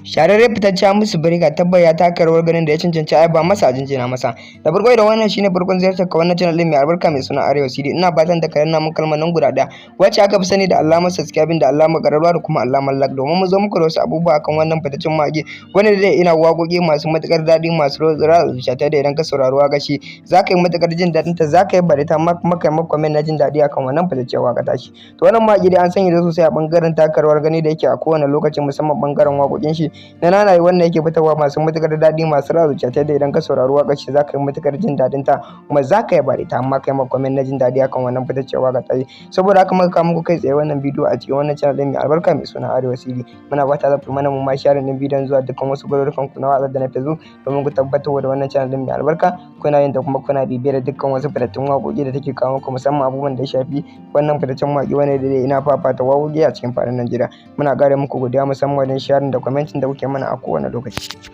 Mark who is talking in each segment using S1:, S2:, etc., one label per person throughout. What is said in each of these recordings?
S1: Shahararre fitacce Hamisu Breaker tabbas ya taka rawar ganin da ya cancanci a yaba masa, a jinjina masa. Da farko, idan wannan shine farkon ziyartar ka wannan channel din mai albarka mai suna Arewa CD, ina fatan da ka danna mun kalmar nan guda ɗaya wacce aka fi sani da alamar subscribing da alamar ƙararrawa da kuma alamar like, domin mu zo muku da wasu abubuwa akan wannan fitaccen mawaƙi wanda zai ina waƙoƙi masu matuƙar daɗi, masu ratsa zuciya, ta da idan ka saurari waƙar shi za ka yi matuƙar jin daɗin ta, za ka yi bari ta maka yi comment na jin daɗi akan wannan fitaccen waƙa tashi. To, wannan mawaƙi dai an sanya da sosai a ɓangaren taka rawar gani da yake a kowane lokaci, musamman ɓangaren waƙoƙin shi na nanaye wanda yake fitarwa masu matuƙar daɗi, masu ratsa zuciya, ta da idan ka saurari waƙar shi za ka yi matuƙar jin daɗin ta, kuma za ka yaba da ita, amma kai ma comment na jin daɗi akan wannan fitaccen waƙa ta. Saboda haka muka kawo muku kai tsaye wannan bidiyo a cikin wannan channel ɗin mai albarka mai suna Arewa CD. Muna fata za ku mana mu ma share ɗin bidiyon zuwa dukkan wasu garurukan ku na WhatsApp da na Facebook, domin ku tabbatar da wannan channel ɗin mai albarka kuna yin ta, kuma kuna bibiyar dukkan wasu fitattun waƙoƙi da take kawo muku, musamman abubuwan da ya shafi wannan fitaccen mawaƙi wanda da ina fafata waƙoƙi a cikin faɗin Najeriya. Muna ƙara muku godiya musamman wajen sharing da commenting da kuke mana a kowane lokaci.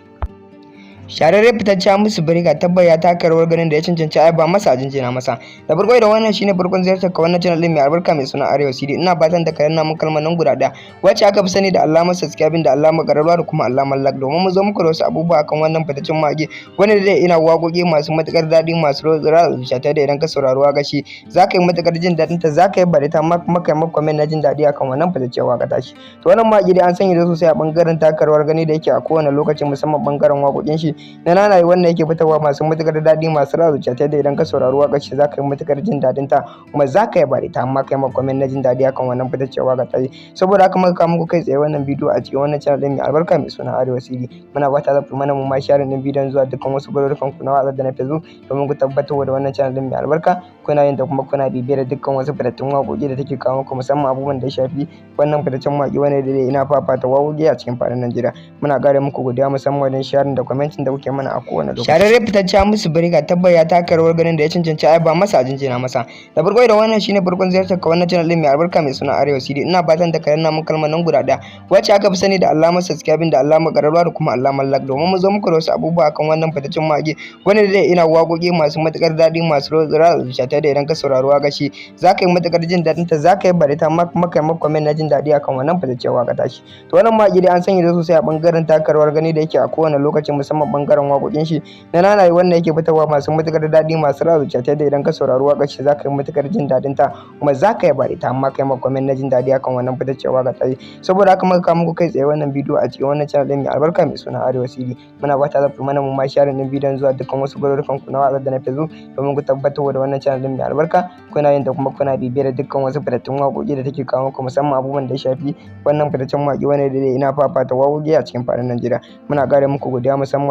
S1: Shahararre fitacce Hamisu Breaker tabbas ya taka rawar ganin da ya cancanci a yaba masa, a jinjina masa. Da farko, idan wannan shine farkon ziyartar ka wannan channel din mai albarka mai suna Arewa CD, ina fatan da ka danna mun kalmar nan guda ɗaya wacce aka fi sani da alamar subscribing da alamar ƙararrawa da kuma alamar like, domin mu zo muku da wasu abubuwa akan wannan fitaccen mawaƙi wanda zai ina waƙoƙi masu matuƙar daɗi, masu ratsa zuciya, ta da idan ka saurari waƙar shi za ka yi matuƙar jin daɗin ta, za ka yi bari ta maka yi comment na jin daɗi akan wannan fitaccen waƙa tashi. To, wannan mawaƙi dai an sanya da sosai a ɓangaren taka rawar gani da yake a kowane lokaci, musamman ɓangaren waƙoƙin shi na nanaye wanda yake fitarwa masu matuƙar daɗi, masu ratsa zuciya, ta da idan ka saurari waƙar shi za ka yi matuƙar jin daɗin ta, kuma za ka yaba da ita, amma kai ma comment na jin daɗi akan wannan fitaccen waƙa ta. Saboda haka muka kawo muku kai tsaye wannan bidiyo a cikin wannan channel ɗin mai albarka mai suna Arewa CD. Muna fata za ku mana mu ma share ɗin bidiyon zuwa dukkan wasu garurukan ku na WhatsApp da na Facebook, domin ku tabbatar da wannan channel ɗin mai albarka kuna yin ta, kuma kuna bibiyar dukkan wasu fitattun waƙoƙi da take kawo muku, musamman abubuwan da ya shafi wannan fitaccen mawaƙi wanda da ina fafata waƙoƙi a cikin faɗin Najeriya. Muna ƙara muku godiya musamman wajen sharing da commenting da kuke mana a kowane lokaci. Shahararre fitacce Hamisu Breaker tabbas ya taka rawar ganin da ya cancanci a yaba masa, a jinjina masa. Da farko, idan wannan shine farkon ziyartar ka wannan channel din mai albarka mai suna Arewa CD, ina fatan da ka danna mun kalmar nan guda ɗaya wacce aka fi sani da alamar subscribing da alamar ƙararrawa da kuma alamar like, domin mu zo muku da wasu abubuwa akan wannan fitaccen mawaƙi wanda zai ina waƙoƙi masu matuƙar daɗi, masu ratsa zuciya, ta da idan ka saurari waƙar shi za ka yi matuƙar jin daɗin ta, za ka yi bari ta maka yi comment na jin daɗi akan wannan fitaccen waƙa tashi. To, wannan mawaƙi dai an sanya da sosai a ɓangaren taka rawar gani da yake a kowane lokaci, musamman ɓangaren waƙoƙin shi na nanaye wanda yake fitarwa masu matuƙar daɗi, masu ratsa zuciya, ta da idan ka saurari waƙar shi za ka yi matuƙar jin daɗin ta, kuma za ka yaba da ita, amma kai ma comment na jin daɗi akan wannan fitaccen waƙa ta. Saboda haka muka kawo muku kai tsaye wannan bidiyo a cikin wannan channel ɗin mai albarka mai suna Arewa CD. Muna fata za ku mana mu ma share ɗin bidiyon zuwa dukkan wasu garurukan ku na WhatsApp da na Facebook, domin ku tabbatar da wannan channel ɗin mai albarka kuna yin ta, kuma kuna bibiyar dukkan wasu fitattun waƙoƙi da take kawo muku, musamman abubuwan da ya shafi wannan fitaccen mawaƙi wanda da ina fafata waƙoƙi a cikin faɗin Najeriya. Muna ƙara muku godiya musamman.